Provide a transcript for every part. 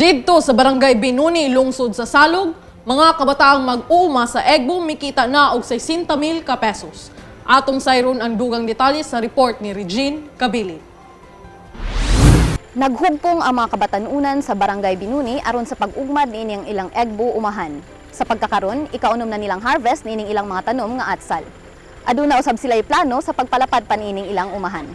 Didto sa Barangay Binuni, lungsod sa Salog, mga kabataang mag-uuma sa Egbo mikita na og 60,000 ka pesos. Atong sayron ang dugang detalye sa report ni Regine Kabili. Naghugpong ang mga kabatanunan sa Barangay Binuni aron sa pag-ugmad niining ilang egbo umahan. Sa pagkakaron, ikaunom na nilang harvest niining ilang mga tanom nga atsal. Aduna usab sila'y plano sa pagpalapad pa niining ilang umahan.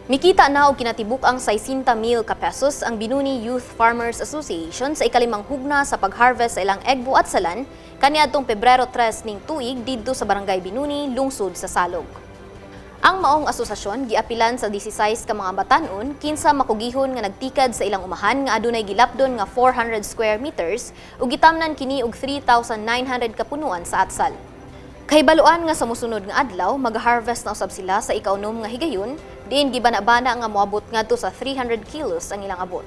Mikita na og kinatibuk ang 60 mil ka pesos ang Binuni Youth Farmers Association sa ikalimang hugna sa pag-harvest sa ilang egbo at salan kaniadtong Pebrero 3 ning tuig didto sa Barangay Binuni, lungsod sa Salog. Ang maong asosasyon giapilan sa 16 ka mga batanon kinsa makugihon nga nagtikad sa ilang umahan nga adunay gilapdon nga 400 square meters ug gitamnan kini og 3,900 ka punuan sa atsal. Kahibaluan nga sa musunod nga adlaw, mag-harvest na usab sila sa ikaunom nga higayon, diin gibana-bana nga moabot ngadto sa 300 kilos ang ilang abot.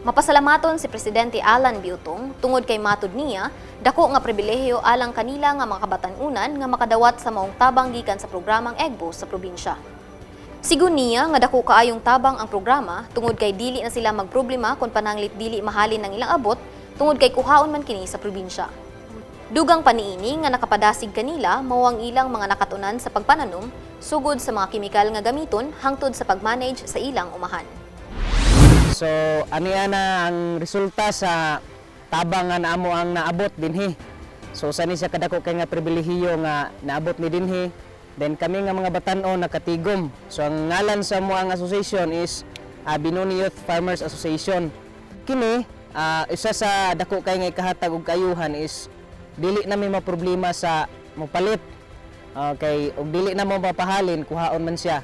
Mapasalamaton si Presidente Alan Biutong tungod kay matud niya, dako nga pribilehiyo alang kanila nga mga kabatanunan nga makadawat sa maong tabang gikan sa programang EGBO sa probinsya. Sigon niya nga dako kaayong tabang ang programa tungod kay dili na sila magproblema kung pananglit dili mahalin ng ilang abot tungod kay kuhaon man kini sa probinsya. Dugang paniini nga nakapadasig kanila mao ang ilang mga nakatunan sa pagpananom sugod sa mga kimikal nga gamiton hangtod sa pagmanage sa ilang umahan. So aniya na ang resulta sa tabang nga naamo ang naabot dinhi. So usa ni siya kadako kay nga pribilehiyo nga naabot ni dinhi. Then kami nga mga batan-on nakatigom. So ang ngalan sa amo ang association is Binuni Youth Farmers Association. Kini isa sa dako kay nga ikahatag og kaayuhan is dili na mi maproblema sa mopalit. Okay, og dili na mo mapahalin, kuhaon man siya.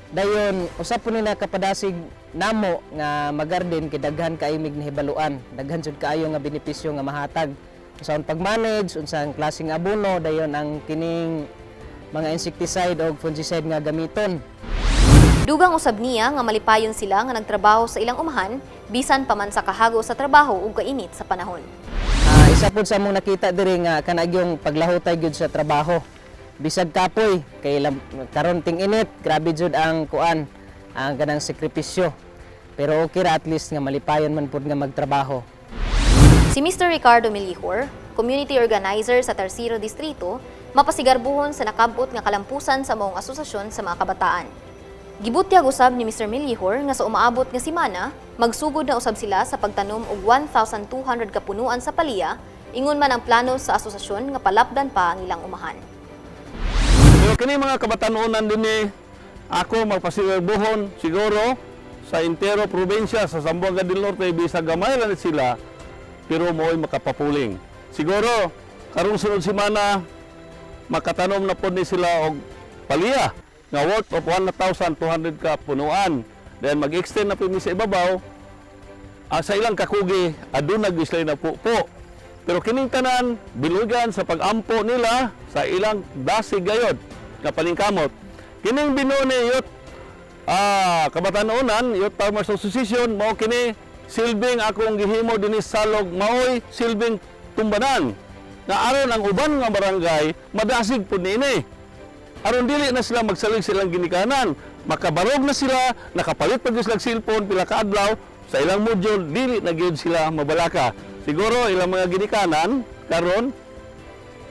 Dayon usab po ni nakapadasig namo nga magarden kay daghan kaayo mig nahibaluan, daghan jud kaayo nga benepisyo nga mahatag. Unsa ang pag-manage, unsa ang klaseng abono, dayon ang kining mga insecticide o fungicide nga gamiton. Dugang usab niya nga malipayon sila nga nagtrabaho sa ilang umahan bisan pa man sa kahago sa trabaho ug kainit sa panahon. Isa pud sa among nakita diri nga kanagyong paglahutay gyud sa trabaho. Bisag kapoy kay karon ting init, grabe jud ang kuan, ang kanang sakripisyo. Pero okay ra, at least nga malipayon man pud nga magtrabaho. Si Mr. Ricardo Milijor, community organizer sa Tercero Distrito, mapasigarbuhon sa nakabot nga kalampusan sa maong asosasyon sa mga kabataan. Gibutyag usab ni Mr. Milijor nga sa umaabot nga simana, magsugod na usab sila sa pagtanom og 1,200 kapunuan sa palya, ingon man ang plano sa asosasyon nga palapdan pa ang ilang umahan. Pero kini mga kabatanunan dinhi, ako magpasigarbuhon siguro sa entero probinsya sa Zamboanga del Norte, bisag gamay lang sila pero mo'y makapapuling. Siguro karong sunod semana makatanom na pod ni sila og palya nga worth of 1,200 ka punuan. Then mag-extend na po mi sa ibabaw sa ilang kakugi aduna gyud sila na po. Pero kining tanan bilugan sa pag-ampo nila sa ilang dasig gayod nga paningkamot. Kining Binuni Youth Kabatanunan, Youth Farmers Association mao kini silbing akong gihimo dinhi sa Salog, maoy silbing tumbanan nga aron ang uban nga barangay madasig pud niini. Aron dili na sila magsalig silang ginikanan, makabarog na sila, nakapalit pa gyud sila cellphone pila ka adlaw sa ilang module, dili na gyud sila mabalaka. Siguro ilang mga ginikanan karon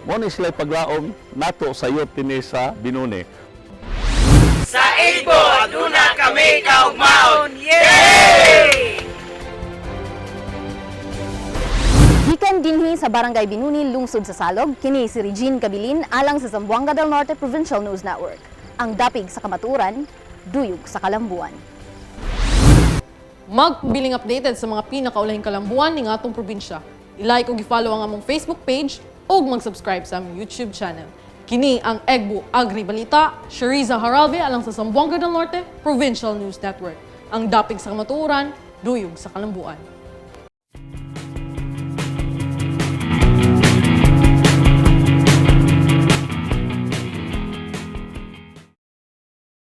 mo ni sila paglaom nato sa youth dinhi sa Binuni. Sa Igbo, aduna kami kaugmaon. Yay! Gikan dinhi sa Barangay Binuni, lungsod sa Salog, kini si Regine Cabilin alang sa Zamboanga del Norte Provincial News Network. Ang dapig sa kamatuoran, duyog sa kalambuan. Magbiling updated sa mga pinakaulahing kalambuan ning atong probinsya. I-like ug i-follow ang among Facebook page ug mag-subscribe sa among YouTube channel. Kini ang Egbo Agri Balita, Shariza Haralve alang sa Zamboanga del Norte Provincial News Network. Ang dapig sa kamatuoran, duyog sa kalambuan.